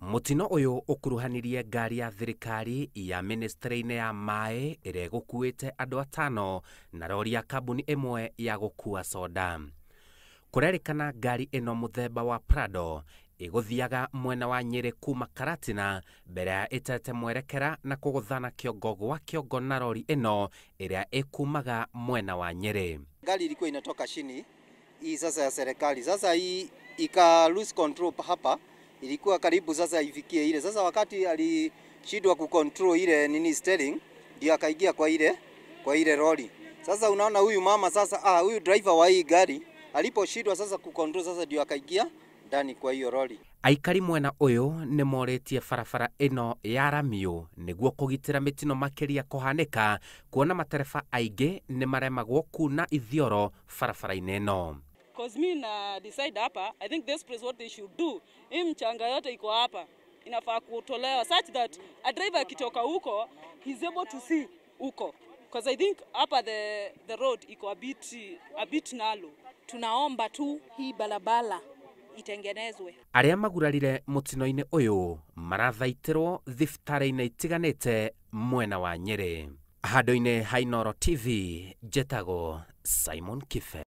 Mũtino ũyũ ũkuruhanirie ngari ya thirikari ya ministry-inĩ ya maĩ ĩrĩa ĩgũkuĩte andũ atano na rori ya kambuni ĩmwe ya gũkua soda. Kũrerĩkana ngari ĩno mũthemba wa Prado ĩgũthiaga mwena wa Nyĩrĩ kuma Karatina mbere ya ĩtete mwerekera na kũgũthana kĩongo gwa kĩongo na rori ĩno ĩrĩa ĩkumaga mwena wa Nyĩrĩ. Gari ilikuwa inatoka chini hii sasa ya serikali, sasa hii ika lose control hapa, ilikuwa karibu sasa ifikie ile. Sasa wakati alishindwa kucontrol ile nini steering, ndio akaingia kwa ile lori. Sasa unaona huyu mama sasa, huyu driver wa hii gari aliposhindwa sasa kucontrol, sasa ndio akaingia ndani kwa hiyo lori. Aikari mwena ũyũ nĩ morĩtie barabara ĩno ya ramio nĩguo kũgitĩra mĩtino makĩria kũhanĩka, kuona matereba aingĩ nĩ maremagwo kuna ithioro barabara-inĩ ĩno. 'Cause mi na decide hapa, I think this place, what they should do, hii mchanga yote iko hapa inafaa kutolewa such that a driver akitoka huko, he's able to see huko. 'Cause I think hapa the road iko a bit narrow. Tunaomba tu hii barabara itengenezwe. Arĩa magurarire mũtino-inĩ ũyũ marathaitĩrwo thibitarĩ-inĩ itiganĩte mwena wa Nyĩrĩ. Handũ-inĩ ha Inooro TV, njĩtagwo Simon Kibe.